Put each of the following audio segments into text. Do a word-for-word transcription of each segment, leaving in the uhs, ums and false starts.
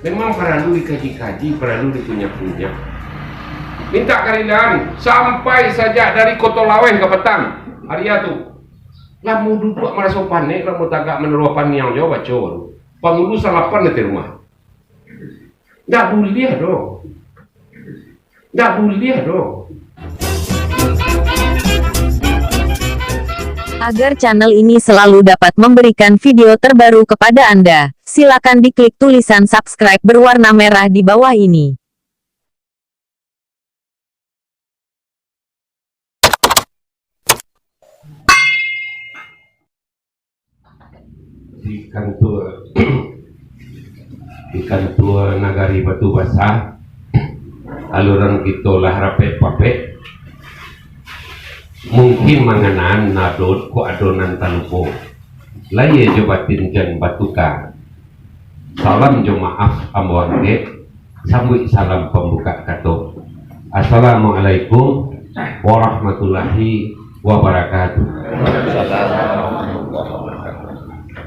Memang paralu dikaji-kaji, paralu dikunyak-kunyak. Mintak karilaan sampai sajak dari Koto Laweh ka patang aria tu. Lamo duduak maraso panek, lamo tagak manurua paniang jo baco tu. Pangulu salapan dari rumah. Ndak buliah doh. Ndak buliah doh. Agar channel ini selalu dapat memberikan video terbaru kepada Anda, silakan diklik tulisan subscribe berwarna merah di bawah ini. Di kantua, di kantua nagari Batu Basah, aluran kito lah rapek-papek. Mungkin manganaan nadot kok ado nan talupo. Lahia jo batin jan batuka. Salam jo maaf ambo angkek, sambuik salam pambukak kato. Assalamualaikum warahmatullahi wabarakatuh.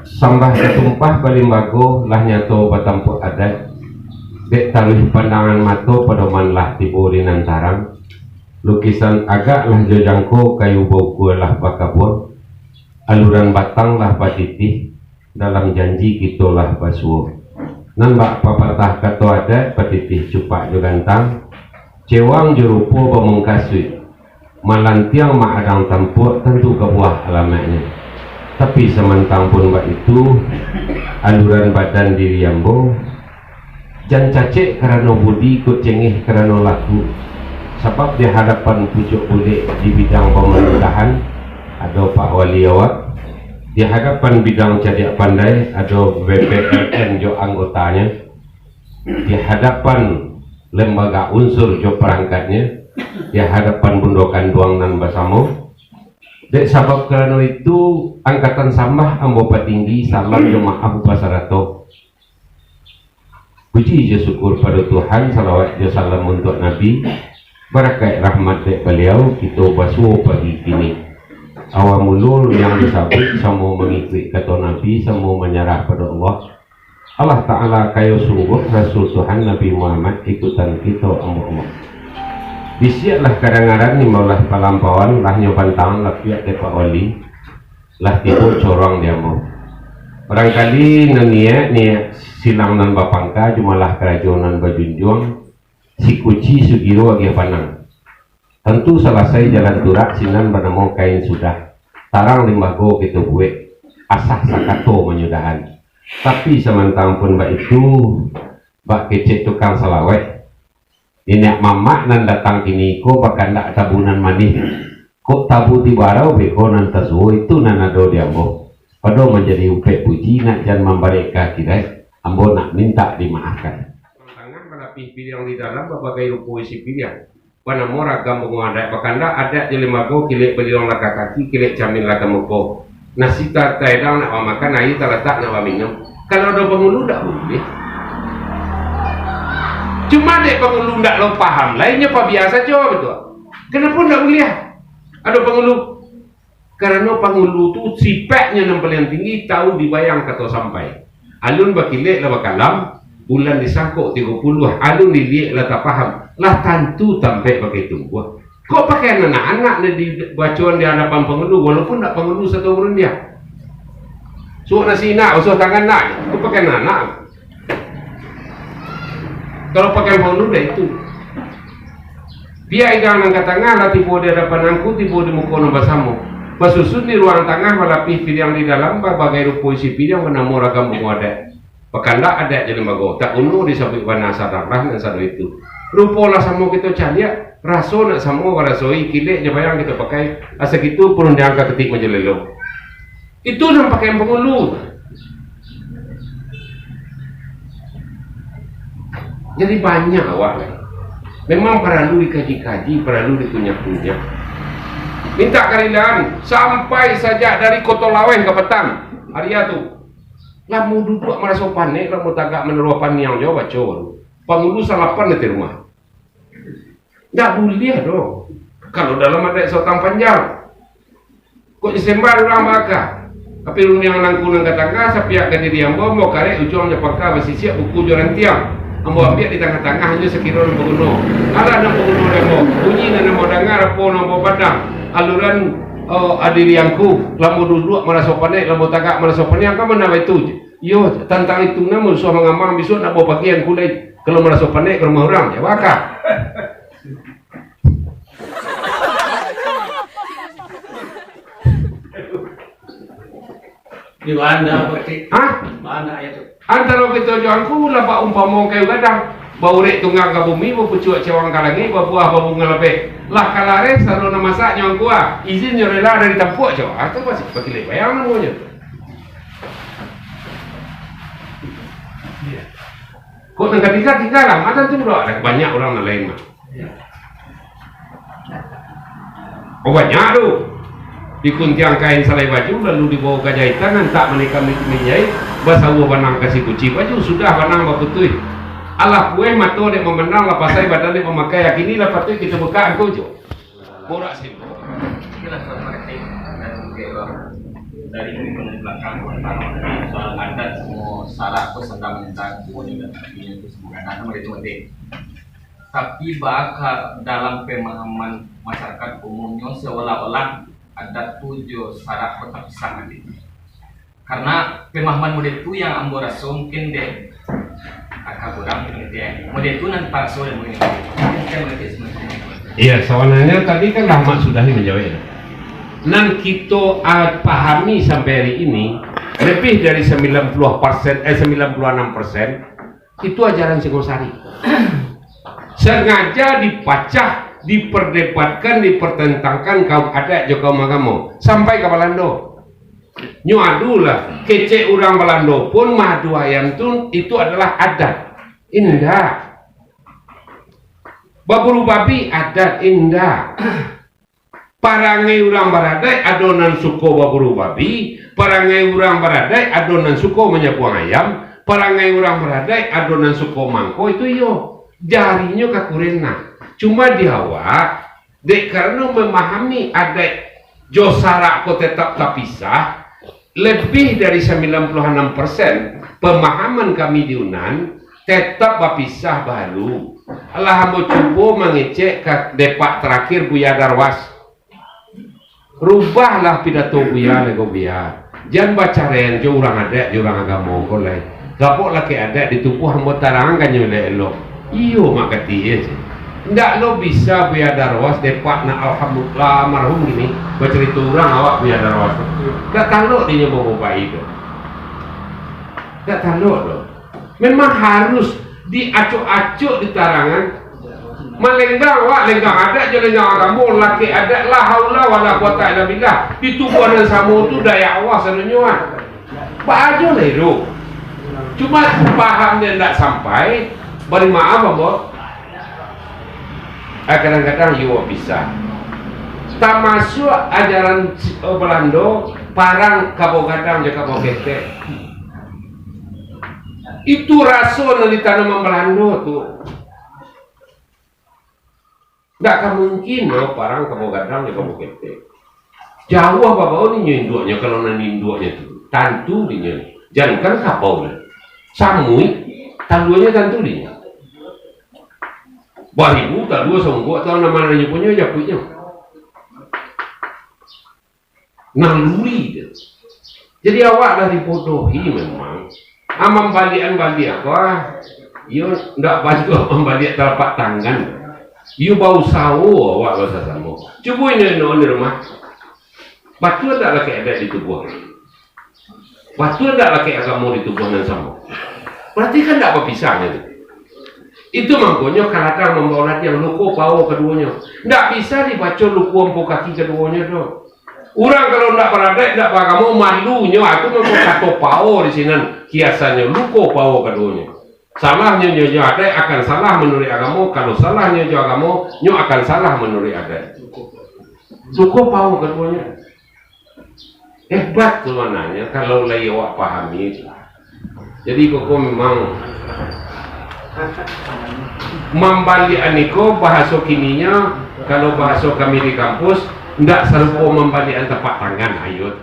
Sambah sasumpah balimbago lah nyato batampuak adat, dek taruih pandangan mato padoman lah tibo di nan tarang. Lukisan agak lah jo jangko, kayu baukua lah bakabuang, aluran batang lah batitih, dalam janji kito lah basuo. Nan bak papatah kato adat, batitih cupak jo gantang, cewang jo rupo bamungkasuik, malantiang maadang tampuak, tantu kabuah alamaknyo. Tapi samantang pun baitu, aluran badan diri ambo, jan cacek karano budi, kok cengeh karano laku. Sabab di hadapan pucuak bulek di bidang pamarintahan, ado Pak Wali awak. Di hadapan bidang cadiak pandai, ado B P L N jo anggotanyo. Di hadapan lembaga unsur jo parangkatnyo. Di hadapan bundo kanduang nan basamo. Dek sabab karano itu, angkatan sambah ambo patinggi, salam jo maaf basarato. Puji jo syukur pado Tuhan, salawat jo salam untuak Nabi, barakaik rahmat dek Baliau, kito basuo pagi kini. Awal mulo yang disabuik, samo mangikuik kato Nabi, samo manyarah pado Allah. Allah Ta'ala kayo sungguah, Rasul Tuhan Nabi Muhammad, ikutan kito ambo-ambo. Bisiaklah kadangaran, imbaulah palampauan, lahnyo bantangan lapiak dek Pak Wali, lah tibo corong di ambo. Barangkali nan niaik, niaik silang nan bapangka, jumalah karajo nan bajunjuang, si kuci sugiro agiah panang. Tantu salasai jalan turak, sinan banamo kain sudah. Tarang limbago kito buek, asah sakato manyudahan. Tapi samantang pun baitu, bak kecek tukang salawek, niniak mamak nan datang kini ko bakandak tabu nan manih. Kok tabu tibarau beko nan tasuo, itu nan ado di ambo. Pado manjadi upek puji, nak jan mambarek ka akhirat, ambo nak mintak dimaafkan. Tangah malapih piriang di dalam, babagai rupo isi piriang. Banamo ragam bungo adat, bakandak adat jo limbago, kilek baliuang lah ka kaki, kilek camin lah ka muko. Nasi ta-, taedang nak bamakan, aia talatak nak baminum. Kalau ado pangulu, dak buliah. Cuma dek pangulu dak lo paham, lainyo pabiasa jo batua. Kanapo dak buliah ado pangulu? Karano pangulu tu sipeknyo nan paliang tinggi, tau dibayang kato sampai. Alun bakilek lah bakalam, bulan disangkok tigo puluah, alun diliek lah tapaham, lah tantu tampek pakai tumbuah. Kok pakai anak-anak nan dibacoan di hadapan pangulu, walaupun ndak pangulu sato urang dia? Suok nasi nak, usuah tangan nak, kok pakai anak-anak? Kalau pakai pangulu dak itu. Piak igang nan ka tangah, lah tibo di adapan angku, tibo di muko nan basamo. Basusun di ruang tangah, malapih piriang di dalam, babagai rupo isi piriang, banamo ragam bungo adat. Bakandak adat jo limbago, tak uno disabuik bana sadang lah nan sado itu. Rupo lah samo kito caliak, raso nak samo barasoi, kilek jo bayang kito pakai, asa gitu pun diangka ketik majalelo. Itu nan pakaian pangulu. Jadi banyak awak lai. Memang paralu dikaji-kaji, paralu dikunyak-kunyak. Mintak karilaan, sampai sajak dari Koto Laweh ka patang, aria tu. Lamo duduak maraso panek, lamo tagak manurua paniang jo baco tu. Pangulu salapan dari rumah. Ndak buliah doh. Kalau dalam adat Sautang Panjang, kok disembar urang baka. Tapi rundiang nangku nan ka tangah, sapiak ka diri ambo, ambo karek ujuang jo pangka, basisiak buku jo rantiang. Ambo ambiak di tangah-tangah, hanyo sakiro nan baguno. Alah nan baguno dek ambo, bunyi nan ambo danga, apo nan ambo pandang, aluran, oh, diri angku, lambo duduak maraso panek, lambo tagak maraso paniang, ka mano baitu? Iyo, tantang itu nan musuah mangamang, bisuak nak bapagian angku lai, kalau maraso panek ka rumah urang, yo baa. Di mana, Pak? Hah? Mana ayat tu? Antaro kito jo angku lah baumpamo kayu gadang, baurek tunggang ka bumi, bapucuak cawang ka langik, babuah babunga lapeh. Lah ka lareh, saro nan masak nyo angku ah. Izin nyo rela dari tampuak, cawang. Ah, tu masih bakilek bayang namonyo. Kok nan katiga tingga lah, mah tantu doh, banyak urang nan lain mah. Oh, banyak tu. Dikuntiang kain salai baju, lalu dibawa ka jahitan, antak manikam di minjahit, basawuah banang kasi kuci baju, sudah banang baputuih. Alah pueh mato dek mamandang, lah pasai badan dek mamakai, kini lah patuik kito bukak angku jo. Borak sendok. Oke lah, Assalamualaikum. Dan oke lah. Dari minggu belakang, soal adat, semua syarat tu sedang minta, semua juga tak punya tu semua kan. Nah, sama itu penting. Tapi baka dalam pemahaman masyarakat umumnyo, seolah-olah adat tu jo syarat tu tapisah nanti. Karena pemahaman model tu yang ambo raso mungkin dek kakak urang gitu ya. Model tu nan palsu dan mungkin mungkin model tu sebenarnya. Iya, sebenarnya tadi kan Rahmat sudah menjawab. Nan kito, ah, pahami sampai hari ini, lebih dari sembilan puluh persen, eh, sembilan puluh enam persen itu ajaran Singosari. Sengaja dipacah, diperdebatkan, dipertentangkan kaum adat jo kaum agamo sampai ka Balando. Nyo adu lah, kecek urang Balando pun maadu ayam tu itu adalah adat. Indak. Baburu babi adat, indak. Parangai urang baradaik ado nan suko baburu babi, parangai urang baradaik ado nan suko manyabuang ayam, parangai urang baradaik ado nan suko mangko, itu iyo. Jarinyo ka kuren nah. Cuma di awak, dek karano mamahami adaik jo sarak ko tetap tapisah, lebih dari sembilan puluh enam persen pemahaman kami di Unan tetap bapisah baru. Alah ambo cubo mangecek ka depak tarakhir Buya Darwas. Rubahlah pidato Buya, lego Buya. Jan bacaraian jo urang adaik jo urang agamo ko lai. Gapok lakek adaik di tubuah ambo tarangkan nyo elok-elok. Iyo, mak kati, iyo, ceh. Ndak lo bisa Buya Darwas depak nak alhamdulillah almarhum kini bacarito urang awak Buya Darwas tu. Ndak talok dinyo babobai tu. Ndak talok doh. Memang harus diacok-acok ditarangan. Malenggang awak, lenggang adaik jo lenggang agamo, lakek adaik, la haula wala quwata illa billah. Di tubuah nan samo tu dayak Allah sadonyo ah. Baa jo lah itu. Cuma paham dia ndak sampai, bari maaf ambo. Ah, kadang-kadang iyo bisa. Tamasuak ajaran si-, eh, Balando, parang kabau gadang jo kabau ketek. Itu raso nan ditanaman Balando tu. Ndak ka mungkin doh parang kabau gadang jo kabau ketek. Jauah babau ninyo induaknyo, kalau nan induaknyo tu. Tantu dinyo. Jankan kabau lah. Samuik, taluanyo tantu dinyo. Baribu talua saungguak, atau nan ma nyo punyo, japuiknyo. Naluri tu. Jadi awak lah dibodohi memang. Ah, mambaliak-baliak ko, ah. Iyo, ndak batua mambaliak talapak tangan. Iyo, bausaho awak basasamo. Cubo ino-ino di rumah. Batua ndak lakek adaik di tubuah? Batua ndak lakek agamo di tubuah nan samo? Berarti kan ndak bapisah tu. Itu mangkonyo kaladang mambao ladiang, luko pao kaduonyo. Ndak bisa dibaco luko ampo kaki kaduonyo tu. Urang kalau ndak baradaik, ndak baragamo, malunyo, ah, tu mangko kato pao di sinan, kiasannyo luko pao kaduonyo. Salahnyo nyo jo adaik akan salah manuruik agamo, kalau salahnyo jo agamo, nyo akan salah manuruik adaik. Luko pao kaduonyo. Hebat sabananyo kalau lai awak pahami tu. Jadi, pokok memang mambaliak niko bahaso kininyo, kalau bahaso kami di kampus, ndak sarupo mambaliak tapak tangan, ayo.